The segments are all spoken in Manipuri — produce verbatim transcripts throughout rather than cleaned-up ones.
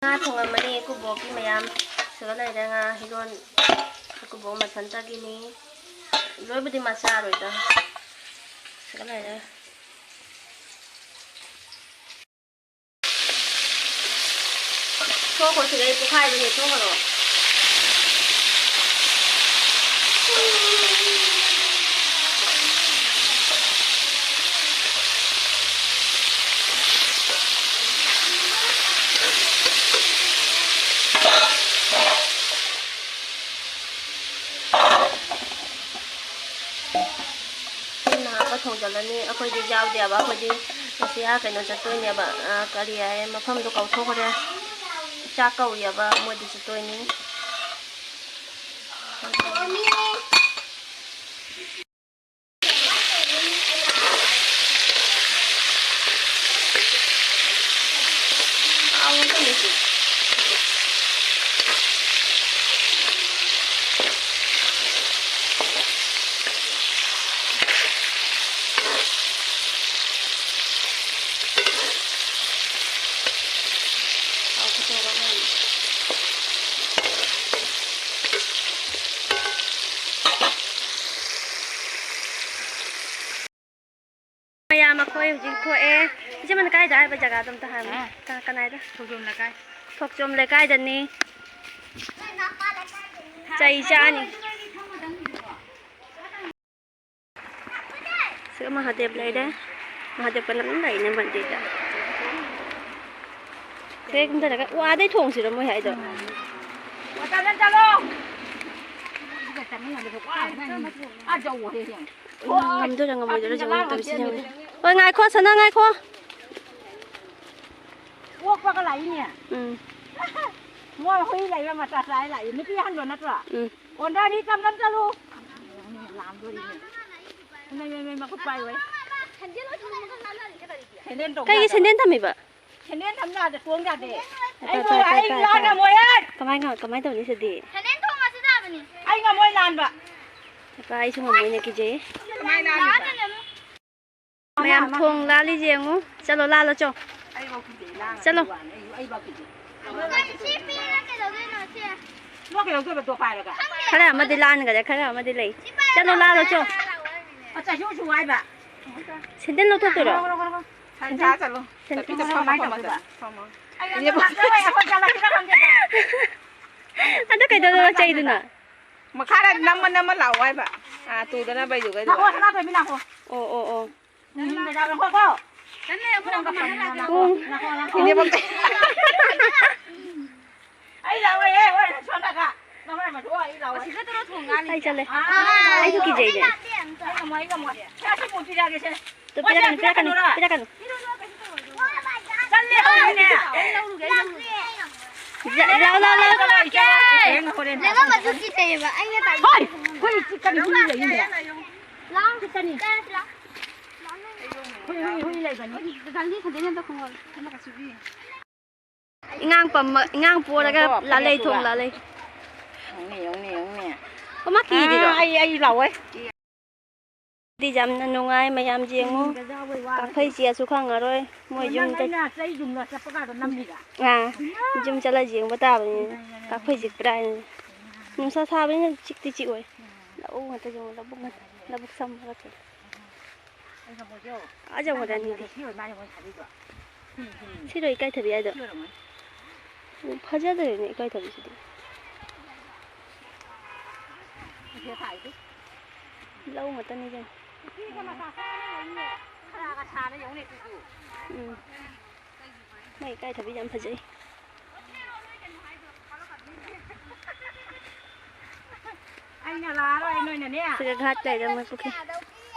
ꯉꯥ ꯊꯣꯡꯉꯝꯃꯅꯤ ꯏꯀꯨꯕꯣꯛꯀꯤ ꯃꯌꯥꯝ꯫ ꯁꯤꯒ ꯂꯩꯔꯦ ꯉꯥ ꯍꯤꯔꯣꯟ ꯏꯀꯨꯕꯣꯛ ꯃꯊꯟꯇꯒꯤꯅꯤ꯫ ꯂꯣꯏꯕꯨꯗꯤ ꯃꯥ ꯆꯥꯔꯣꯏꯗ꯫ ꯁꯤꯒ ꯂꯩꯔꯦ꯫ ꯊꯣꯛꯈꯣ ꯁꯤꯗꯩ ꯄꯣꯛꯈꯥꯏꯕꯅꯦ, ꯊꯣꯛꯈ꯭ꯔꯣ꯫ ꯁꯤꯅ ꯍꯥꯞꯄ ꯊꯣꯡꯖꯤꯜꯂꯅꯤ꯫ ꯑꯩꯈꯣꯏꯗꯤ ꯌꯥꯎꯗꯦꯕ꯫ ꯑꯩꯈꯣꯏꯗꯤ ꯉꯁꯤ ꯑꯥ ꯀꯩꯅꯣ ꯆꯠꯇꯣꯏꯅꯦꯕ꯫ ꯑꯥ, ꯀꯔꯤ ꯍꯥꯏ, ꯃꯐꯝꯗꯣ ꯀꯥꯎꯊꯣꯛꯈ꯭ꯔꯦ꯫ ꯆꯥꯛ ꯀꯧꯏꯑꯕ, ꯃꯣꯏꯗꯤ ꯆꯠꯇꯣꯏꯅꯤ꯫ ꯃꯌꯥꯝ ꯑꯩꯈꯣꯏ ꯍꯧꯖꯤꯛ ꯊꯣꯛꯑꯦ꯫ ꯏꯆꯦ, ꯃꯥꯅ ꯀꯥꯏꯗ ꯍꯥꯏꯕ ꯖꯒꯥꯗꯣ ꯑꯝꯇ ꯍꯥꯏꯕꯅꯦ꯫ ꯍꯥ? ꯀ-, ꯀꯅꯥꯏꯗ? ꯈꯣꯡꯖꯣꯝ ꯂꯩꯀꯥꯏ꯫ ꯈꯣꯡꯖꯣꯝ ꯂꯩꯀꯥꯏꯗꯅꯤ꯫ ꯆꯩ ꯆꯥꯅꯤ꯫ ꯁꯤꯒ ꯃꯍꯥꯗꯦꯕ ꯂꯩꯔꯦ꯫ ꯃꯍꯥꯗꯦꯕ ꯀꯅꯥ ꯑꯗꯨꯝ ꯂꯩꯅꯦ ꯃꯟꯗꯤꯔꯗ꯫ ꯁꯤꯗꯩ ꯀꯨꯝꯊꯔꯒ, ꯑꯣ, ꯑꯥꯗꯩ ꯊꯣꯡꯁꯤꯔꯣ ꯃꯣꯏ ꯍꯥꯏꯗꯣ? ꯉꯝꯗꯣꯏꯔꯥ ꯉꯝꯃꯣꯏꯗꯣꯏꯔꯥ ꯌꯦꯡꯉꯣ, ꯃꯇꯝꯁꯤ ꯌꯦꯡꯉꯣ꯫ ꯍꯣꯏ, ꯉꯥꯏꯈꯣ, ꯁꯅꯥ, ꯉꯥꯏꯈꯣ꯫ ꯑꯣꯛꯄꯒ ꯂꯥꯛꯏꯅꯦ꯫ ꯎꯝ꯫ ꯃꯣꯏ ꯍꯨꯏ ꯂꯩꯕ ꯃꯆꯥ ꯆꯥꯏ ꯂꯥꯛꯏ꯫ ꯅꯨꯄꯤ ꯑꯍꯟꯗꯣ ꯅꯠꯇ꯭ꯔꯣ? ꯎꯝ꯫ ꯑꯣꯟꯗꯥꯔꯤ ꯇꯝ ꯇꯝ ꯆꯠꯂꯨ꯫ ꯂꯥꯝꯗꯣꯔꯤꯅꯦ꯫ ꯃꯩ, ꯃꯩ, ꯃꯩ, ꯃꯈꯨꯠ ꯄꯥꯏ ꯂꯣꯏ꯫ ꯁꯦꯟꯗꯦꯟ ꯇꯧ ꯀꯩꯒꯤ ꯌꯥꯗꯕ? ꯁꯦꯟꯗꯦꯟ ꯊꯝꯃꯤꯕ? ꯁꯦꯟꯗꯦꯟ ꯊꯝ ꯌꯥꯗꯦ, ꯇꯣꯡ ꯌꯥꯗꯦ꯫ ꯄꯥꯏ, ꯑꯩ ꯄꯥꯏ, ꯉꯝꯃꯣꯏ, ꯄꯥꯏ, ꯑꯩ ꯄꯥꯏ, ꯂꯥꯟ ꯄꯥꯏ꯫ ꯉꯝꯃꯣꯏ, ꯑꯩ꯫ ꯀꯃꯥꯏ ꯉ-, ꯀꯃꯥꯏ ꯇꯧꯅꯤ ꯁꯤꯗꯤ? ꯁꯦꯟꯗꯦꯟ ꯊꯣꯡ ꯑꯁꯤ ꯇꯥꯕꯅꯤ꯫ ꯑꯩ ꯉꯝꯃꯣꯏ ꯂꯥꯟꯕ꯫ ꯄꯥꯏ, ꯑꯩꯁꯨ ꯉꯝꯃꯣꯏꯅꯦ, ꯀꯤꯖꯩꯌꯦ꯫ ꯀꯃꯥꯏ ꯂꯥꯜꯂꯤꯕ? ꯃꯌꯥꯝ ꯊꯣꯡ ꯂꯥꯜꯂꯤꯁꯦ ꯌꯦꯡꯉꯨ꯫ ꯆꯠꯂꯣ, ꯂꯥꯜꯂꯣ, ꯆꯣ꯫ ꯑꯩꯕꯧ ꯀꯤꯖꯩ, ꯂꯥꯡꯉꯗꯤ ꯆꯠꯂꯣ꯫ ꯋꯥꯅꯤ꯫ ꯑꯩ, ꯑꯩꯕꯧ ꯀꯤꯖꯩ꯫ ꯁꯤ ꯄꯤꯔꯒ ꯀꯩꯗꯧꯗꯣꯏꯅꯣ, ꯁꯦ? ꯂꯣꯛ ꯀꯩꯗꯧꯗꯣꯏꯕ, ꯗꯣ ꯄꯥꯏꯔꯒ? ꯈꯔ ꯑꯃꯗꯤ ꯂꯥꯟꯈꯔꯦ, ꯈꯔ ꯑꯃꯗꯤ ꯂꯩ꯫ ꯆꯠꯂꯣ, ꯂꯥꯜꯂꯣ, ꯆꯣ꯫ ꯑ, ꯆꯠꯁꯨ ꯆꯨ ꯍꯥꯏꯕ꯫ ꯁꯦꯟꯗꯜ ꯂꯧꯊꯣꯛꯇꯣꯏꯔꯣ? ꯁꯟ ꯆꯥ ꯆꯠꯂꯣ꯫ ꯁꯦꯟꯗꯜ ꯆꯠꯄꯤꯗ ꯐꯝꯃ ꯀꯃꯥꯏꯅ ꯐꯝꯃ ꯇꯧꯗꯣꯏꯕ? ꯆꯠꯂꯣ꯫ ꯐꯝꯃꯣ꯫ ꯑꯩ ꯏꯅꯦ ꯑꯃꯨꯛ ꯂꯥꯛꯀꯦ, ꯑꯩ ꯑꯩꯈꯣꯏ ꯆꯠꯂꯁꯤꯔ ꯈꯪꯗꯦ꯫ ꯑꯗꯣ ꯀꯩꯗꯧꯗꯣꯏꯕ ꯆꯩꯗꯨꯅ? ꯃꯈꯥꯗ ꯅꯝꯃ ꯅꯝꯃ ꯂꯥꯛꯑꯣ ꯍꯥꯏꯕ꯫ ꯑꯥ, ꯇꯨꯗꯅꯕ ꯑꯩꯗꯨꯒ ꯂꯥꯛꯑꯣ, ꯁꯅꯥꯊꯣꯏꯕꯤ, ꯂꯥꯛꯑꯣ꯫ ꯑꯣ, ꯑꯣ, ꯑꯣ꯫ ꯎꯝ, ꯉꯥꯏꯈꯣꯀꯣ꯫ ꯎꯝ, ꯎꯝ꯫ ꯏꯅꯦꯕꯣꯛꯇ꯫ ꯑꯩ ꯂꯥꯛꯑꯣꯏꯍꯦ, ꯍꯣꯏ, ꯁꯣꯝꯗꯒ꯫ ꯅꯃꯥꯏ ꯃꯗꯨ ꯑꯩ ꯂꯥꯛꯑꯣꯏ꯫ ꯑꯁꯤꯗ ꯇꯧꯔ ꯊꯣꯡ ꯉꯥꯅꯤ꯫ ꯑꯩ ꯆꯠꯂꯦ꯫ ꯑꯥ꯫ ꯑꯩꯁꯨ ꯀꯤꯖꯩꯅꯦ꯫ ꯑꯩ ꯉꯝꯃꯣꯏ, ꯑꯩ ꯉꯝꯃꯣꯏ꯫ ꯁꯦ, ꯑꯁꯤ ꯄꯨꯟꯁꯤꯔꯒꯦ, ꯁꯦ꯫ ꯇꯨ ꯄꯤꯔꯛꯀꯅꯨ, ꯄꯤꯔꯛꯀꯅꯨ, ꯄꯤꯔꯛꯀꯅꯨ꯫ ꯆꯠꯂꯦ, ꯍꯧꯔꯦꯅꯦ꯫ ꯂꯥꯎ, ꯂꯥꯎ, ꯂꯥꯎ꯫ ꯍꯣꯔꯦꯟ꯫ ꯅꯪ ꯑꯃꯁꯨ ꯀꯤꯖꯩꯌꯦꯕ, ꯑꯩꯅ ꯇꯥꯏ꯫ ꯍꯣꯏ, ꯍꯣꯏ, ꯆꯤꯛꯀꯅꯤ, ꯍꯨꯏ ꯂꯩꯌꯦꯅꯦ꯫ ꯂꯥꯎ꯫ ꯆꯤꯛꯀꯅꯤ꯫ ꯍꯨꯏ, ꯍꯨꯏ, ꯍꯨꯏ ꯂꯩꯕꯅꯤ꯫ ꯒꯥꯔꯤ ꯁꯟꯗꯦꯅꯦ ꯑꯝꯇ ꯈꯨꯝꯃꯣ꯫ ꯏꯉꯥꯡ ꯄꯝꯃ-, ꯏꯉꯥꯡ ꯄꯣꯔꯒ ꯌꯦꯡꯉꯨꯀꯣ, ꯂꯥꯜꯂꯩ, ꯐꯅꯦꯛꯇꯨꯒ꯫ ꯊꯣꯡ ꯂꯥꯜꯂꯩ꯫ ꯌꯦꯡꯉꯨꯅꯦ, ꯌꯦꯡꯉꯨꯅꯦ, ꯌꯦꯡꯉꯨꯅꯦ꯫ ꯑꯃ ꯀꯤꯗꯤꯔꯣ? ꯑꯥ, ꯑꯩ, ꯑꯩ ꯂꯥꯎꯋꯦ꯫ ꯗꯤ ꯌꯥꯝꯅ ꯅꯨꯡꯉꯥꯏ, ꯃꯌꯥꯝ ꯌꯦꯡꯉꯨ꯫ ꯀꯥꯐꯩ ꯆꯤꯛꯑꯁꯨ ꯈꯪꯉꯔꯣꯏ꯫ ꯃꯣꯏ ꯅꯪ ꯌꯨꯝꯗ ꯑꯩꯅ ꯆꯩ ꯌꯨꯡꯅ ꯆꯠꯄ ꯀꯥꯟꯗ ꯅꯝꯃꯤꯕ꯫ ꯑꯥ, ꯌꯨꯝ ꯆꯠꯂ ꯌꯦꯡꯕ ꯇꯥꯕꯅꯤ꯫ ꯀꯥꯐꯩ ꯆꯤꯛꯄ꯭ꯔꯥ ꯍꯥꯏꯅ꯫ ꯅꯨꯡꯁꯥ ꯁꯥꯕꯅꯤꯅ ꯆꯤꯛꯇꯤ ꯆꯤꯛꯑꯣꯏ꯫ ꯂꯧꯕꯨꯛ ꯉꯥꯛꯇ ꯌꯦꯡꯉꯨ, ꯂꯧꯕꯨꯛ ꯉꯥꯛꯇ, ꯂꯧꯕꯨꯛ ꯁꯝꯃꯒ ꯆꯠꯂꯦ꯫ ꯑꯥ ꯌꯧꯒꯗ꯭ꯔꯥ ꯑꯅꯤꯗꯤ? ꯁꯤꯔꯣ ꯏꯀꯥꯏꯊꯕꯤ ꯍꯥꯏꯗꯣ? ꯎꯝ, ꯐꯖꯗ꯭ꯔꯦꯅꯦ ꯏꯀꯥꯏꯊꯕꯤꯁꯤꯗꯤ꯫ ꯂꯧ ꯉꯥꯛꯇꯅꯤ ꯀꯩꯅꯣ꯫ ꯎꯝ꯫ ꯃꯣꯏ ꯏꯀꯥꯏꯊꯕꯤ ꯌꯥꯝ ꯐꯖꯩ꯫ ꯑꯩꯅ ꯂꯥꯛꯑꯔꯣꯏ, ꯅꯣꯏꯅꯅꯦ꯫ ꯁꯤꯒ ꯘꯥꯠ ꯀꯩꯗ ꯃꯣꯏ ꯄꯨꯈ꯭ꯔꯤ꯫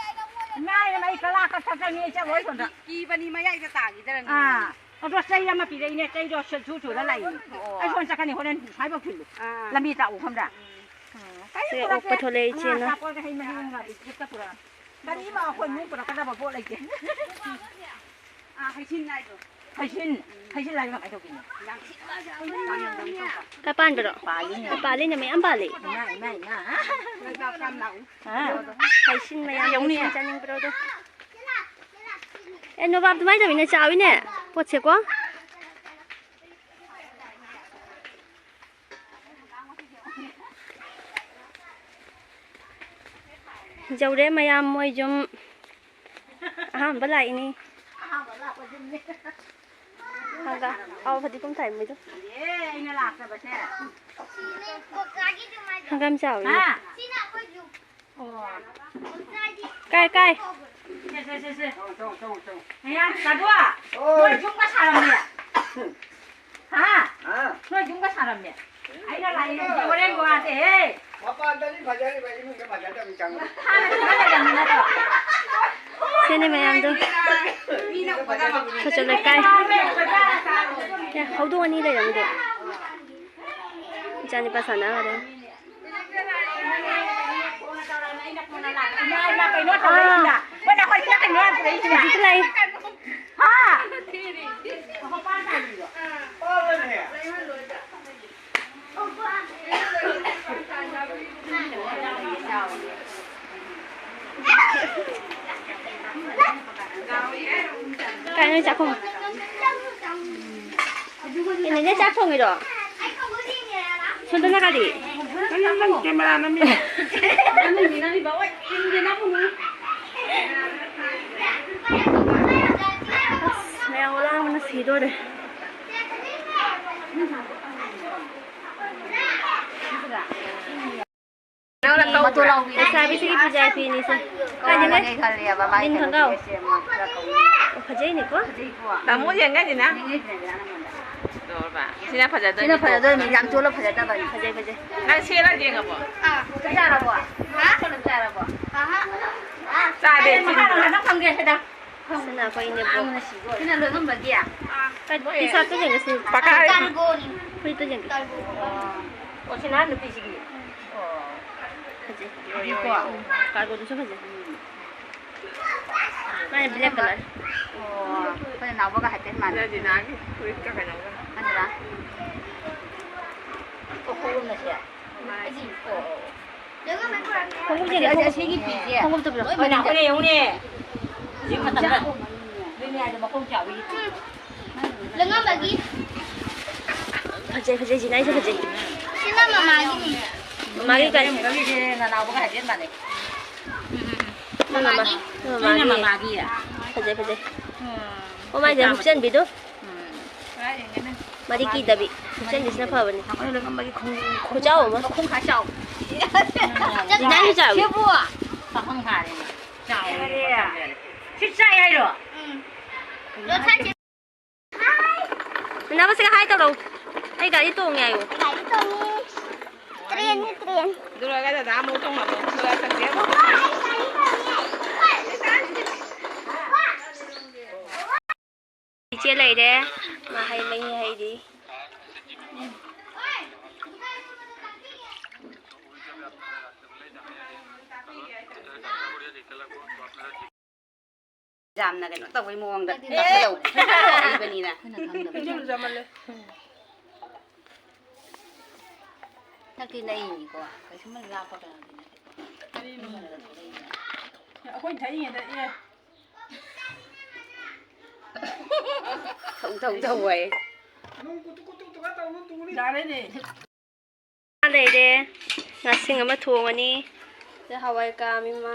ꯉꯥꯏꯔꯦ, ꯑꯩ ꯀꯂꯥ ꯀꯛꯊꯠꯀꯅꯤ, ꯑꯩ ꯆꯠꯂꯣꯏ ꯁꯣꯝꯗ꯫ ꯀꯤꯕꯅꯤ ꯃꯌꯥꯏꯗ ꯇꯥꯈꯤꯗ꯭ꯔꯅꯤ꯫ ꯑꯥ, ꯑꯗꯣ ꯆꯩ ꯑꯃ ꯄꯤꯔꯛꯏꯅꯦ, ꯆꯩꯗꯣ ꯁꯨ-, ꯁꯨ-, ꯁꯨꯔ ꯂꯥꯛꯏꯅꯦ꯫ ꯑꯣ꯫ ꯑꯩ ꯁꯣꯝ ꯆꯠꯀꯅꯤ, ꯍꯣꯔꯦꯟ ꯁ꯭ꯋꯥꯏꯐꯥꯎ ꯊꯤꯜꯂꯨ꯫ ꯑꯥ꯫ ꯂꯝꯕꯤ ꯇꯥꯛꯎ ꯈꯪꯕ꯭ꯔꯥ? ꯎꯝ꯫ ꯁꯤ ꯑꯣꯛꯄ ꯊꯣꯛꯂꯛꯏ, ꯏꯆꯦꯅ꯫ ꯑꯉꯥꯡ ꯑꯆꯥꯄꯣꯠ ꯍꯩ ꯃꯍꯤ ꯅꯨꯡꯒꯥꯗꯤ ꯄꯨꯔꯛꯀ ꯄꯨꯔꯛ-, ꯀꯔꯤꯃ ꯑꯩꯈꯣꯏ ꯏꯃꯨꯡ ꯄꯨꯔꯛꯀꯗꯕ ꯄꯣꯠ ꯂꯩꯇꯦ꯫ ꯑꯥ, ꯍꯩꯁꯤꯟ ꯍꯥꯏꯗꯣ꯫ ꯍꯩꯁꯤꯟ, ꯍꯩꯁꯤꯟ ꯍꯥꯏꯗꯣ ꯀꯃꯥꯏ ꯇꯧꯗꯣꯏꯅꯣ? ꯀꯥꯏ ꯄꯥꯟꯕꯅꯣ? ꯄꯥꯜꯂꯤꯅꯦ꯫ ꯄꯥꯜꯂꯤꯅꯦ, ꯃꯌꯥꯝ ꯄꯥꯜꯂꯤ꯫ ꯏꯃꯥ, ꯏꯃꯥ, ꯏꯃꯥ꯫ ꯂꯩꯕꯥꯛ ꯀꯝ ꯂꯥꯛꯎ꯫ ꯑꯥ꯫ ꯍꯩꯁꯤꯟ ꯃꯌꯥꯝ, ꯌꯦꯡꯉꯨꯅꯦ꯫ ꯍꯩꯁꯤꯟ ꯆꯥꯅꯤꯡꯕ꯭ꯔꯣ ꯑꯗꯣ? ꯑꯦ, ꯅꯣꯕꯥꯞ ꯑꯗꯨꯃꯥꯏꯅ ꯇꯧꯋꯤꯅꯦ, ꯆꯥꯎꯋꯤꯅꯦ ꯄꯣꯠꯁꯦꯀꯣ꯫ ꯌꯧꯔꯦ ꯃꯌꯥꯝ, ꯃꯣꯏ ꯌꯨꯝ ꯑꯍꯥꯟꯕ ꯂꯥꯛꯏꯅꯤ꯫ ꯑꯍꯥꯟꯕ ꯂꯥꯛꯄ ꯌꯨꯝꯅꯤ꯫ ꯍꯪꯒꯥꯝ, ꯑꯧ, ꯐꯗꯤꯒꯣꯝ ꯊꯥꯏ ꯃꯣꯏꯗꯣ꯫ ꯑꯦ, ꯑꯩꯅ ꯂꯥꯛꯇꯕꯁꯦ꯫ ꯍꯪꯒꯥꯝ ꯆꯥꯎꯋꯤ꯫ ꯍꯥ? ꯑꯣ꯫ ꯀꯥꯏ, ꯀꯥꯏ? ꯁꯦ, ꯁꯦ, ꯁꯦ, ꯁꯦ꯫ ꯃꯌꯥꯝ, ꯆꯥꯗꯣ꯫ ꯑꯣꯏ꯫ ꯅꯣꯏ ꯌꯨꯝꯒ ꯁꯥꯔꯝꯃꯦ꯫ ꯍꯥ? ꯍꯥ? ꯅꯣꯏ ꯌꯨꯝꯒ ꯁꯥꯔꯝꯃꯦ꯫ ꯑꯩꯅ ꯂꯥꯛꯏ ꯍꯣꯔꯦꯟ ꯒꯨꯍꯥꯇꯤ, ꯍꯦ꯫ ꯃꯄꯥꯟꯗꯗꯤ ꯐꯖꯔꯤꯕ ꯏꯃꯨꯡꯗ ꯐꯖꯗꯕꯤ ꯆꯪꯉꯛꯑꯣ꯫ ꯍꯥꯟꯅ ꯌꯨꯝꯗ ꯂꯩꯔꯝꯃꯤ ꯅꯠꯇ꯭ꯔꯣ? ꯁꯤꯅꯤ ꯃꯌꯥꯝꯗꯣ꯫ ꯃꯤꯅ ꯎꯒꯗꯕ꯫ ꯈꯣꯏꯆꯧ ꯂꯩꯀꯥꯏ꯫ ꯑꯦ, ꯍꯧꯗꯣꯡ ꯑꯅꯤ ꯂꯩꯔꯝꯃꯤꯗꯣ꯫ ꯏꯆꯥꯅꯤꯄꯥ ꯁꯥꯟꯅꯈꯔꯦ꯫ ꯏꯃꯥ, ꯏꯃꯥ, ꯀꯩꯅꯣ ꯇꯧꯔꯛꯏꯁꯤꯅ? ꯑꯥ꯫ ꯃꯣꯏꯅ ꯑꯩꯈꯣꯏꯁꯤꯅ ꯀꯩꯅꯣ ꯌꯥꯝ ꯇꯧꯔꯛꯏꯁꯤꯅ? ꯍꯧꯖꯤꯛꯇ ꯂꯥꯛꯏ꯫ ꯍꯥ? ꯀꯥꯏ ꯅꯣꯏ ꯆꯥꯛꯈꯨꯝ? ꯏꯅꯦꯅꯦ ꯆꯥꯛ ꯊꯣꯡꯉꯤꯔꯣ? ꯁꯣꯝꯗꯅ ꯀꯔꯤ? ꯅꯪ, ꯅꯪ ꯀꯦꯃꯦꯔꯥ ꯅꯝꯃꯤ꯫ ꯑꯁ, ꯃꯌꯥꯝ ꯂꯥꯡꯕꯅ ꯁꯤꯗꯣꯔꯦ꯫ ꯃꯇꯣ ꯂꯥꯎꯕꯤ꯫ ꯂꯩꯁꯥꯕꯤꯁꯤꯒꯤ ꯄꯤꯖꯥꯏ ꯐꯤꯅꯤꯁꯦ꯫ ꯀꯥꯏꯗꯅꯦ? ꯀꯥꯏꯗꯅꯦ ꯈꯜꯂꯦꯕ, ꯃꯥꯏ ꯂꯤꯟ ꯀꯩꯅꯣ ꯈꯣꯡꯒ꯭ꯔꯥꯎ꯫ ꯗ꯭ꯔꯦꯁꯁꯦ ꯑꯃ ꯈꯔ ꯀꯧꯅ꯫ ꯑꯣ, ꯐꯖꯩꯅꯦꯀꯣ? ꯐꯖꯩꯀꯣ? ꯇꯥꯃꯣ ꯌꯦꯡꯒꯅꯤꯅ꯫ ꯌꯦꯡꯉꯛꯏꯁꯤꯅꯦ ꯅꯉꯣꯟꯗ꯫ ꯂꯣꯏꯔꯕ? ꯁꯤꯅ ꯐꯖꯗꯣꯏꯅꯤ꯫ ꯁꯤꯅ ꯐꯖꯗꯣꯏꯅꯤ, ꯌꯥꯝ ꯆꯣꯜꯂ ꯐꯖꯗꯕꯅꯤ꯫ ꯐꯖꯩ, ꯐꯖꯩ꯫ ꯅꯪ ꯁꯦꯠꯂ ꯌꯦꯡꯉꯕꯣ? ꯑꯥ꯫ ꯆꯥꯛ ꯆꯥꯔꯕꯣ? ꯍꯥ? ꯆꯥꯛ ꯆꯥꯔꯕꯣ? ꯑꯥ꯫ ꯆꯥꯗꯦ, ꯑꯩ ꯃꯈꯥ ꯆꯤꯟ꯫ ꯂꯣꯝꯗ ꯐꯝꯒꯦ ꯁꯤꯗ꯫ ꯁꯤꯅ ꯑꯩꯈꯣꯏ ꯏꯅꯦꯕꯣꯛ꯫ ꯂꯥꯡꯕꯅ ꯁꯤꯗꯣꯔꯦ꯫ ꯁꯤꯅ ꯂꯣꯏꯉꯝꯕꯒꯤ? ꯑꯥ꯫ ꯀꯩ ꯇꯤ ꯁꯥꯔꯠꯇꯨ ꯌꯦꯡꯒꯦ ꯁꯤ꯫ ꯄꯥꯈꯥ-꯫ ꯀꯥꯔꯒꯣꯅꯤ꯫ ꯐꯨꯔꯤꯠꯇꯨ ꯌꯦꯡꯒꯦ꯫ ꯀꯥꯔꯒꯣ꯫ ꯑꯣ, ꯁꯤꯅ ꯅꯨꯄꯤꯁꯤꯒꯤ? ꯑꯣ꯫ ꯐꯖꯩ꯫ ꯌꯣ, ꯌꯣ, ꯌꯣ꯫ ꯎꯝ, ꯀꯥꯔꯒꯣꯗꯨꯁꯨ ꯐꯖꯩ꯫ ꯎꯝ꯫ ꯃꯥꯅ black colour꯫ ꯑꯣ, ꯑꯩꯈꯣꯏ ꯅꯅꯥꯎꯕꯒ ꯍꯥꯏꯐꯦꯠ ꯃꯥꯟꯅꯩ꯫ ꯔꯖꯤꯅꯥꯒꯤ ꯐꯨꯔꯤꯠꯀ ꯀꯩꯅꯣꯒ꯫ ꯅꯠꯇ꯭ꯔꯥ? ꯑꯣ, ꯈꯣꯡꯎꯞꯅ ꯁꯦ꯫ ꯃꯥꯅꯦ꯫ ꯑꯣ, ꯑꯣ꯫ ꯈꯣꯡꯎꯞ ꯌꯦꯡꯒꯦ, ꯑꯁꯤ, ꯈꯣꯡꯎꯞ꯫ ꯑꯁꯤꯒꯤ ꯐꯤꯁꯦ ꯈꯣꯡꯎꯞꯇꯣ ꯄꯤꯔꯛꯑꯣ꯫ ꯂꯣꯏ ꯃꯥꯟꯅꯩ꯫ ꯍꯣꯏꯅꯦ, ꯌꯦꯡꯉꯨꯅꯦ꯫ ꯍꯧꯖꯤꯛ ꯃꯇꯝꯗ ꯅꯣꯏ ꯃꯌꯥꯏꯗ ꯃꯈꯣꯡ ꯆꯥꯎꯕꯤ꯫ ꯂꯉꯝꯕꯒꯤ꯫ ꯐꯖꯩ, ꯐꯖꯩ, ꯖꯤꯅꯥꯏꯁꯨ ꯐꯖꯩ꯫ ꯁꯤꯅ ꯃꯃꯥꯒꯤꯅꯤ꯫ ꯃꯃꯥꯒꯤ ꯀꯔꯤ? ꯅꯅꯥꯎꯕꯒ ꯍꯥꯏꯐꯦꯠ ꯃꯥꯟꯅꯩ꯫ ꯅꯣꯏ ꯃꯃꯥ-, ꯅꯣꯏ ꯅꯣꯏꯅ ꯃꯃꯥꯒꯤ꯫ ꯃꯃꯥꯒꯤ꯫ ꯐꯖꯩ, ꯐꯖꯩ꯫ ꯎꯝ꯫ ꯑꯣ, ꯃꯥꯏꯁꯦ ꯍꯨꯛꯆꯟꯕꯤꯗꯣ꯫ ꯎꯝ꯫ ꯃꯔꯤ ꯀꯤꯗꯕꯤ꯫ ꯍꯨꯛꯆꯟꯕꯤꯁꯤꯅ ꯐꯕꯅꯤ꯫ ꯊꯥꯡꯃꯩꯕꯟꯗ ꯐꯝꯕꯒꯤ ꯈꯣꯡ-, ꯈꯨꯆꯥꯎ ꯑꯃ꯫ ꯃꯈꯣꯡ ꯈꯔ ꯆꯥꯎ꯫ ꯗꯤꯅꯥꯏꯁꯨ ꯆꯥꯎꯏ꯫ ꯁꯤꯕꯨ ꯄꯥꯈꯪ ꯐꯥꯔꯦꯅꯦ꯫ ꯆꯥꯎꯔꯦ꯫ ꯁꯤ ꯆꯥꯏ ꯍꯥꯏꯔꯣ? ꯎꯝ꯫ ꯅꯅꯥꯎꯁꯤꯒ ꯍꯥꯏ ꯇꯧꯔꯛꯎ꯫ ꯑꯩ ꯒꯥꯔꯤ ꯇꯣꯡꯉꯦ ꯍꯥꯏꯌꯨ꯫ ꯒꯥꯔꯤ ꯇꯣꯡꯉꯤ꯫ ꯇ꯭ꯔꯦꯟꯅꯤ, ꯇ꯭ꯔꯦꯟ꯫ ꯑꯗꯨ ꯂꯣꯏꯔꯒ ꯗꯗꯥ ꯑꯃꯨꯛ ꯇꯣꯡꯉꯛꯑꯣ꯫ ꯑꯗꯨꯒ ꯆꯠꯁꯦ꯫ ꯑꯣ, ꯑꯩ ꯒꯥꯔꯤ ꯇꯣꯡꯉꯤ꯫ ꯏꯆꯦ ꯂꯩꯔꯦ꯫ ꯃꯥ ꯍꯩ ꯃꯍꯤ ꯍꯩꯔꯤ꯫ ꯌꯥꯝꯅ ꯀꯩꯅꯣ ꯇꯧꯕꯩ ꯃꯑꯣꯡꯗ ꯅꯠꯇꯦ, ꯅꯠꯇꯦ꯫ ꯅꯛꯁꯜꯂꯛꯎ꯫ ꯍꯩꯕꯅꯤꯅ꯫ ꯑꯩꯈꯣꯏꯅ ꯈꯪꯗꯕꯩ ꯏꯟꯖꯤꯟ ꯆꯥꯡ꯫ ꯆꯥꯃꯜꯂꯦ꯫ ꯅꯛꯇꯤ ꯅꯛꯏꯅꯤꯀꯣ, ꯀꯩꯁꯨꯝ ꯂꯥꯞꯄ ꯀꯩꯅꯣꯗꯤ ꯅꯠꯇꯦ꯫ ꯀꯔꯤꯅꯣ? ꯑꯩꯈꯣꯏ ꯊꯛꯏꯉꯩꯗ, ꯑꯦ꯫ ꯊꯧ, ꯊꯧ, ꯊꯧ ꯍꯥꯏꯌꯦ꯫ ꯅꯣꯡ ꯀꯨꯇꯨꯛ ꯀꯨꯇꯨꯛ ꯇꯨꯒ ꯇꯧꯅꯨ, ꯇꯨꯅꯤ꯫ ꯌꯥꯔꯦꯅꯦ꯫ ꯂꯩꯔꯦ꯫ ꯉꯥꯁꯤꯡ ꯑꯃ ꯊꯣꯡꯉꯅꯤ꯫ ꯁꯤꯗ ꯍꯋꯥꯏ ꯀꯥꯝꯃꯤ ꯃꯥ꯫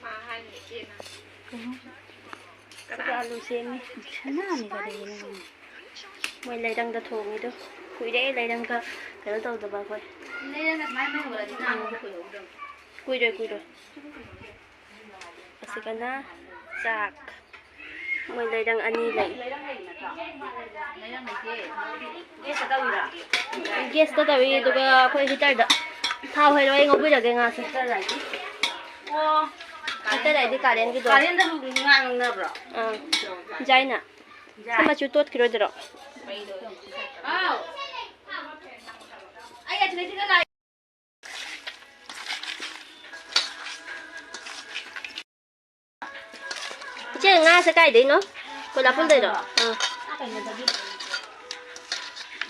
ꯃꯥ ꯍꯥꯏꯅꯤ ꯏꯆꯦꯅ꯫ ꯁꯤꯗ ꯑꯂꯨ ꯁꯦꯝꯃꯤ꯫ ꯁꯅꯥꯅꯤ ꯀꯔꯤꯒꯤꯅꯣ ꯈꯪꯗꯦ꯫ ꯃꯣꯏ ꯂꯩꯔꯪꯗ ꯊꯣꯡꯉꯤꯗꯣ꯫ ꯀꯨꯏꯔꯦ ꯂꯩꯔꯪꯒ ꯀꯩꯅꯣ ꯇꯧꯗꯕ ꯑꯩꯈꯣꯏ꯫ ꯂꯩꯔꯪꯒ ꯁꯨꯃꯥꯏꯅ ꯇꯧꯕꯗꯤ ꯉꯥꯡꯕꯗꯣ ꯀꯨꯏꯍꯧꯗꯕꯅꯤ꯫ ꯀꯨꯏꯔꯣꯏ, ꯀꯨꯏꯔꯣꯏ꯫ ꯑꯁꯤꯒꯅ ꯆꯥꯛ꯫ ꯃꯣꯏ ꯂꯩꯔꯪ ꯑꯅꯤ ꯂꯩ꯫ ꯒꯦꯁꯇ ꯇꯧꯏ, ꯑꯗꯨꯒ ꯑꯩꯈꯣꯏ ꯍꯤꯇꯔꯗ꯫ ꯊꯥꯎ ꯍꯩꯔꯣ, ꯑꯩ ꯉꯧꯕꯤꯔꯒꯦ ꯉꯥꯁꯦ꯫ ꯍꯤꯇꯔ ꯍꯥꯏꯗꯤ ꯀꯥꯔꯦꯟꯒꯤꯗꯣ꯫ ꯀꯥꯔꯦꯟꯗ ꯉꯥ ꯉꯧꯅꯕ꯭ꯔꯣ? ꯑꯥ꯫ ꯖꯥꯏꯅ꯫ ꯁꯤ ꯃꯆꯨ ꯇꯣꯠꯈꯤꯔꯣꯏꯗ꯭ꯔꯣ? ꯑꯥꯎ꯫ ꯑꯩ ꯑꯁꯤꯗꯩꯁꯤꯗ ꯂꯥꯛ- ꯏꯆꯦ, ꯉꯥꯁꯦ ꯀꯥꯏꯗꯩꯅꯣ? ꯀꯣꯏꯂꯥꯄꯨꯜꯗꯩꯔꯣ? ꯑꯥ꯫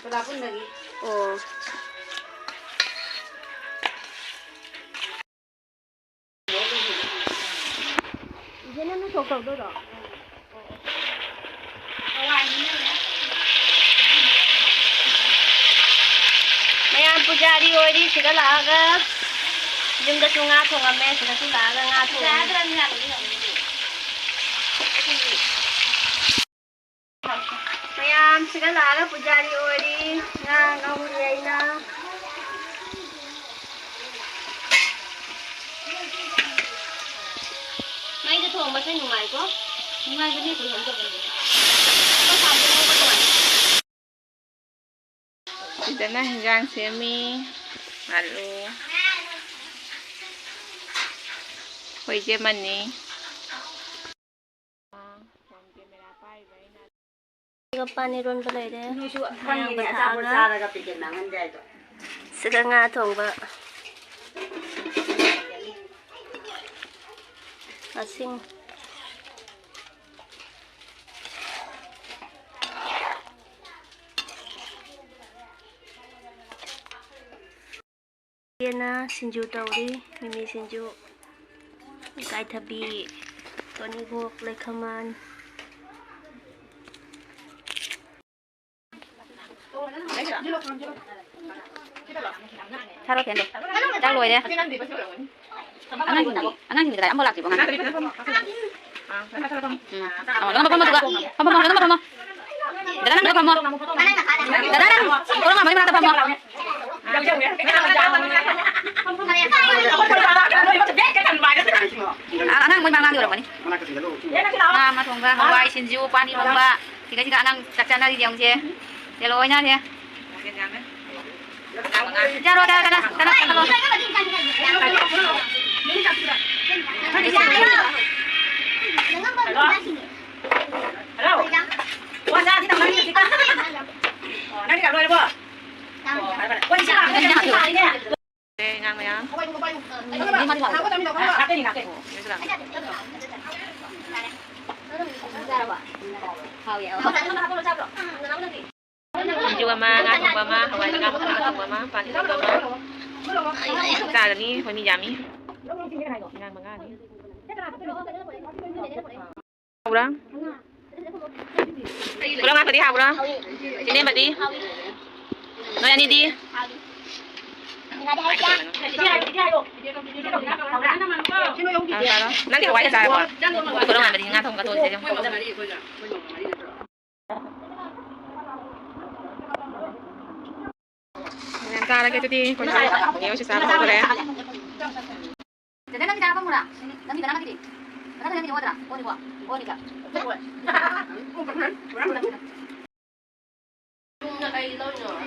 ꯀꯣꯏꯂꯥꯄꯨꯜꯗꯒꯤ꯫ ꯑꯣ꯫ ꯏꯆꯦ, ꯅꯪꯅ ꯁꯣꯛ ꯇꯧꯗꯣꯏꯔꯣ? ꯃꯌꯥꯝ ꯄꯨꯖꯥꯔꯤ ꯑꯣꯏꯔꯤ ꯁꯤꯗ ꯂꯥꯛꯑꯒ꯫ ꯌꯨꯝꯗꯁꯨ ꯉꯥ ꯊꯣꯡꯉꯝꯃꯦ, ꯁꯤꯗꯁꯨ ꯂꯥꯛꯑꯒ ꯉꯥ ꯊꯣꯡꯉꯤ꯫ ꯃꯌꯥꯝ ꯁꯤꯗ ꯂꯥꯛꯑꯒ ꯄꯨꯖꯥꯔꯤ ꯑꯣꯏꯔꯤ꯫ ꯉꯥ ꯉꯧꯔꯤ ꯑꯩꯅ꯫ ꯃꯩꯗ ꯊꯣꯡꯕꯁꯦ ꯅꯨꯡꯉꯥꯏꯀꯣ? ꯅꯨꯡꯉꯥꯏꯕꯅꯦ, ꯀꯩꯅꯣ ꯇꯧꯕꯅꯦ꯫ ꯁꯤꯗꯅ ꯍꯤꯟꯖꯥꯡ ꯁꯦꯝꯃꯤ꯫ ꯑꯂꯨ꯫ ꯑꯩꯈꯣꯏ ꯏꯆꯦ ꯑꯃꯅꯤ꯫ ꯐꯣꯟ ꯀꯦꯃꯦꯔꯥ ꯄꯥꯏꯔꯤꯕ ꯑꯩꯅ꯫ ꯑꯗꯨꯒ ꯄꯥꯟ ꯏꯔꯣꯟꯕ ꯂꯩꯔꯦ꯫ ꯅꯣꯏꯁꯨ ꯈꯪꯉꯤꯅꯦ, ꯑꯌꯥꯡꯕ ꯑꯆꯥꯄꯣꯠ ꯊꯥꯛꯑꯒ꯫ ꯆꯥꯔꯒ ꯄꯦꯀꯦꯠ ꯃꯥꯡꯍꯟꯗꯦ ꯍꯥꯏꯗꯣ꯫ ꯁꯤꯗ ꯉꯥ ꯊꯣꯡꯕ꯫ ꯑꯁꯤꯡ꯫ ꯏꯆꯦꯅ ꯁꯤꯡꯖꯨ ꯇꯧꯔꯤ, ꯃꯤꯃꯤ ꯁꯤꯡꯖꯨ꯫ ꯏꯀꯥꯏꯊꯕꯤ, ꯇꯣꯅꯤꯡꯈꯣꯛ, ꯂꯩꯈꯃꯟ꯫ ꯊꯥꯔꯣ ꯐꯦꯟꯗꯣ꯫ ꯆꯥꯛ ꯂꯣꯏꯔꯦ꯫ ꯑꯉꯥꯡꯁꯤꯡꯗꯤ, ꯑꯉꯥꯡꯁꯤꯡꯗꯤ ꯀꯗꯥꯏ? ꯑꯝꯐꯥꯎ ꯂꯥꯛꯇ꯭ꯔꯤꯕꯣ ꯑꯉꯥꯡ? ꯎꯝ꯫ ꯑꯣ, ꯅꯪ ꯐꯝꯃꯣ ꯑꯗꯨꯒ꯫ ꯐꯝꯃꯣ, ꯐꯝꯃꯣ, ꯅꯪ ꯐꯝꯃꯣ꯫ ꯗꯗꯥ ꯅꯪ ꯐꯝꯃꯣ꯫ ꯗꯗꯥ ꯅꯪ꯫ ꯀꯣꯔꯣ ꯃꯥꯃꯤ ꯃꯅꯥꯛꯇ ꯐꯝꯃꯣ꯫ ꯑ-, ꯑꯉꯥꯡ ꯃꯣꯏ ꯃꯃꯥꯡꯗ ꯑꯣꯏꯔꯝꯒꯅꯤ꯫ ꯉꯥ ꯑꯃ ꯊꯣꯡꯕ, ꯍꯋꯥꯏ, ꯁꯤꯡꯖꯨ, ꯄꯥꯟ ꯏꯔꯣꯟꯕ꯫ ꯁꯤꯒ ꯁꯤꯒ ꯑꯉꯥꯡ ꯆꯥꯛ ꯆꯥꯅꯔꯤ ꯌꯦꯡꯉꯨꯁꯦ꯫ ꯌꯦꯜꯂꯣ ꯑꯣꯏꯅꯁꯦ꯫ ꯆꯠꯂꯣ, ꯆꯠꯂꯣ, ꯆꯠꯂꯣ, ꯆꯠꯂꯣ, ꯆꯠꯂꯣ꯫ ꯍꯜꯂꯣ꯫ ꯋꯥ ꯆꯥꯗꯤ ꯇꯧꯅꯔꯤ ꯍꯧꯖꯤꯛ꯫ ꯑꯣ, ꯅꯪꯗꯤ ꯀꯩꯅꯣ ꯂꯣꯏꯔꯕꯣ? ꯑꯣ, ꯐꯔꯦ, ꯐꯔꯦ꯫ ꯀꯣꯟ ꯏꯁꯤꯡ ꯂꯥꯛꯄꯗ ꯏꯟꯖꯥꯡ ꯍꯥꯞꯄꯤꯔꯣ꯫ ꯑꯉꯥꯡ ꯃꯌꯥꯝ꯫ ꯍꯥꯞꯇꯣꯏꯅꯤ, ꯍꯥꯞꯇꯣꯏꯅꯤ꯫ ꯁꯤꯡꯖꯨ ꯑꯃ, ꯉꯥ ꯊꯣꯡꯕ ꯑꯃ, ꯍꯋꯥꯏ ꯉꯥ ꯊꯣꯡꯕ ꯑꯃ, ꯄꯥꯟ ꯏꯔꯣꯟꯕ ꯑꯃ꯫ ꯆꯥꯔꯅꯤ, ꯑꯩꯈꯣꯏ ꯃꯤ ꯌꯥꯝꯃꯤ꯫ ꯑꯉꯥꯡ ꯃꯉꯥꯅꯤ꯫ ꯍꯥꯎꯕ꯭ꯔꯥ? ꯄꯨꯂꯞ ꯉꯥꯛꯇꯗꯤ ꯍꯥꯎꯕ꯭ꯔꯥ? ꯆꯦꯅꯦꯝꯕꯗꯤ? ꯅꯣꯏ ꯑꯅꯤꯗꯤ? ꯅꯪꯗꯤ ꯍꯋꯥꯏ ꯆꯥꯔꯕꯣ? ꯑꯩꯈꯣꯏ ꯀꯣꯔꯧ ꯉꯥꯟꯕꯗꯤ ꯉꯥ ꯊꯣꯡꯕ ꯇꯣꯠꯂꯤꯁꯦ ꯌꯦꯡꯉꯣ꯫ ꯌꯥꯝ ꯆꯥꯔꯒꯦ ꯑꯗꯨꯗꯤ ꯑꯩꯈꯣꯏꯁꯨ꯫ ꯅꯦ ꯍꯣꯏꯁꯨ ꯆꯥꯕ ꯍꯧꯈ꯭ꯔꯦ꯫ ꯆꯦꯆꯦ, ꯅꯪꯒꯤ ꯆꯥꯕ ꯐꯪꯕ꯭ꯔꯥ? ꯅꯪꯒꯤꯗ ꯅꯪꯒꯤꯗꯤ? ꯅꯪꯒꯤ ꯅꯪꯒꯤꯗꯤ ꯑꯣꯗ꯭ꯔꯥ? ꯑꯣꯅꯤꯀꯣ? ꯑꯣꯅꯤꯗ꯫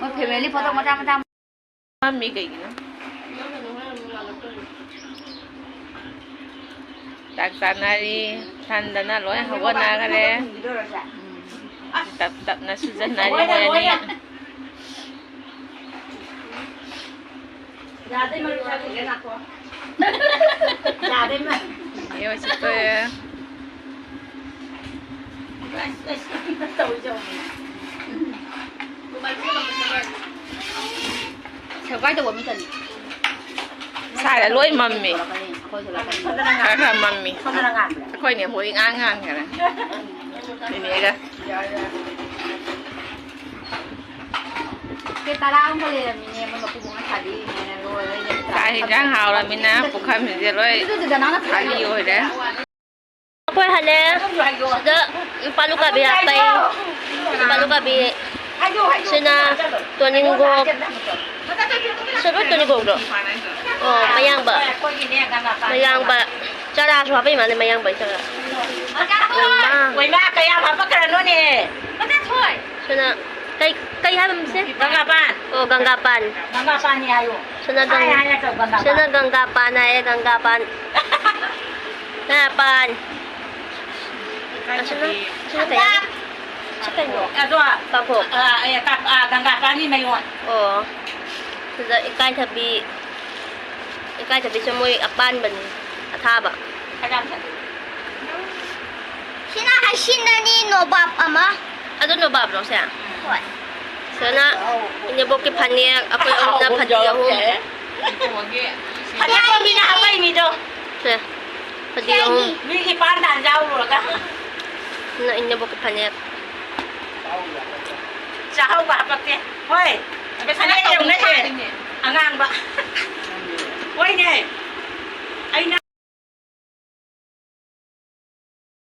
ꯃꯣꯏ family photo ꯃꯆꯥ ꯃꯆꯥ꯫ ꯃꯝꯃꯤ ꯀꯩꯒꯤꯅꯣ? ꯆꯥꯛ ꯆꯥꯅꯔꯤ꯫ ꯁꯟꯗꯅ ꯂꯣꯏ ꯍꯧꯒꯠꯅꯈ꯭ꯔꯦ꯫ ꯇꯞ ꯇꯞꯅ ꯁꯨꯖꯟꯅꯔꯤ ꯃꯣꯏ ꯑꯅꯤ꯫ ꯌꯥꯗꯦ, ꯃꯔꯨꯞ ꯆꯥꯕꯤꯒꯦ, ꯂꯥꯛꯈꯣ꯫ ꯌꯥꯗꯦ, ꯃꯔꯨꯞ꯫ ꯅꯦ ꯍꯣꯏꯁꯨ ꯇꯣꯛꯑꯦ꯫ ꯑꯁ, ꯑꯁ, ꯇꯧꯔꯤꯁꯦ ꯌꯦꯡꯉꯨꯅꯦ꯫ ꯁꯦꯒꯥꯏ ꯇꯧꯕ ꯃꯤ ꯀꯔꯤ? ꯁꯥꯏꯗ ꯂꯣꯏ ꯃꯝꯃꯤ꯫ ꯑꯩꯈꯣꯏꯁꯨ ꯂꯥꯛꯀꯅꯤ꯫ ꯈꯔ ꯈꯔ ꯃꯝꯃꯤ꯫ ꯁꯣꯝꯗꯅ ꯉꯥꯟꯕ꯭ꯔꯥ? ꯑꯩꯈꯣꯏꯅꯦ ꯍꯣꯏ ꯏꯉꯥꯟ ꯉꯥꯟꯈꯔꯦ꯫ ꯏꯅꯦꯒ꯫ ꯄꯦ ꯇꯔꯥ ꯑꯃꯒ ꯂꯩꯔꯝꯃꯤꯅꯦ, ꯃꯣꯏ ꯃꯀꯨꯕꯣꯛꯅ ꯊꯥꯕꯤꯔꯤꯅꯦꯅ ꯂꯣꯏꯔꯦ꯫ ꯆꯥꯛ ꯍꯤꯟꯖꯥꯡ ꯍꯥꯎꯔꯃꯤꯅ ꯄꯨꯈꯝꯁꯤꯡꯁꯦ ꯂꯣꯏ ꯑꯗꯨꯗꯨꯗ ꯅꯪꯅ ꯈꯥꯂꯤ ꯑꯣꯏꯔꯦ꯫ ꯑꯩꯈꯣꯏ ꯍꯜꯂꯦ꯫ ꯁꯤꯗ ꯂꯨꯄꯥ ꯂꯨꯀꯥꯕꯤ ꯍꯥꯞꯄꯩ꯫ ꯂꯨꯄꯥ ꯂꯨꯀꯥꯕꯤ꯫ ꯁꯤꯅ ꯇꯣꯅꯤꯡꯈꯣꯛ꯫ ꯁꯤꯕꯨ ꯇꯣꯅꯤꯡꯈꯣꯛꯂꯣ? ꯑꯣ, ꯃꯌꯥꯡꯕ꯫ ꯃꯌꯥꯡꯕ꯫ ꯆꯔꯥꯁꯨ ꯍꯥꯞꯄꯛꯏ ꯃꯥꯜꯂꯦ, ꯃꯌꯥꯡꯕꯩ ꯆꯔꯥ꯫ ꯑꯣꯏꯃꯥ꯫ ꯑꯣꯏꯃꯥ, ꯀꯌꯥꯝ ꯍꯥꯄꯛꯈ꯭ꯔꯅꯣꯅꯦ? ꯁꯤꯅ ꯀꯩ, ꯀꯩ ꯍꯥꯏꯕ ꯃꯤꯁꯦ? ꯒꯪꯒꯥꯄꯥꯟ꯫ ꯑꯣ, ꯒꯪꯒꯥꯄꯥꯟ꯫ ꯒꯪꯒꯥꯄꯥꯟꯅꯤ ꯍꯥꯏꯌꯨ꯫ ꯁꯤꯅ ꯒꯪ-, ꯍꯥꯏ, ꯍꯥꯏ, ꯒꯪꯒꯥꯄꯥꯟ꯫ ꯁꯤꯅ ꯒꯪꯒꯥꯄꯥꯟ ꯍꯥꯏꯌꯦ, ꯒꯪꯒꯥꯄꯥꯟ꯫ ꯉꯥꯄꯥꯟ꯫ ꯑꯁꯤꯅ, ꯁꯤꯅ ꯀꯩ ꯍꯥꯏꯕ? ꯁꯤ ꯀꯩꯅꯣ? ꯑꯗꯣ, ꯄꯥꯡꯈꯣꯛ꯫ ꯑ, ꯑꯦ, ꯀ-, ꯑ, ꯒꯪꯒꯥꯄꯥꯟꯒꯤ ꯃꯌꯣꯟ꯫ ꯑꯣ꯫ ꯁꯤꯗ ꯏꯀꯥꯏꯊꯕꯤ, ꯏꯀꯥꯏꯊꯕꯤꯁꯦ ꯃꯣꯏ ꯑꯄꯥꯟꯕꯅꯤ, ꯑꯊꯥꯕ꯫ ꯁꯤꯅ ꯍꯩꯁꯤꯟꯅꯅꯤ, ꯅꯣꯕꯥꯞ ꯑꯃ꯫ ꯑꯗꯨ ꯅꯣꯕꯥꯞꯂꯣ ꯁꯦ? ꯍꯣꯏ꯫ ꯁꯤꯗꯅ ꯏꯅꯦꯕꯣꯛꯀꯤ ꯐꯅꯦꯛ, ꯑꯩꯈꯣꯏ ꯑꯍꯨꯝꯅ ꯐꯗꯤ ꯑꯍꯨꯝ꯫ ꯐꯅꯦꯛ ꯀꯣꯝꯕꯤꯅ ꯍꯥꯞꯄꯛꯏ ꯃꯤꯗꯣ꯫ ꯁꯦ, ꯐꯗꯤ ꯑꯍꯨꯝ꯫ ꯃꯤꯒꯤ ꯄꯥꯟ ꯇꯥꯟ ꯆꯥꯎꯔꯨꯔꯒ꯫ ꯁꯤꯅ ꯏꯅꯦꯕꯣꯛꯀꯤ ꯐꯅꯦꯛ꯫ ꯆꯥꯍꯧꯕ ꯍꯥꯄꯛꯀꯦ꯫ ꯍꯣꯏ꯫ ꯐꯅꯦꯛ ꯌꯧꯅꯗꯦ꯫ ꯑꯉꯥꯡꯕ꯫ ꯍꯣꯏꯅꯦ꯫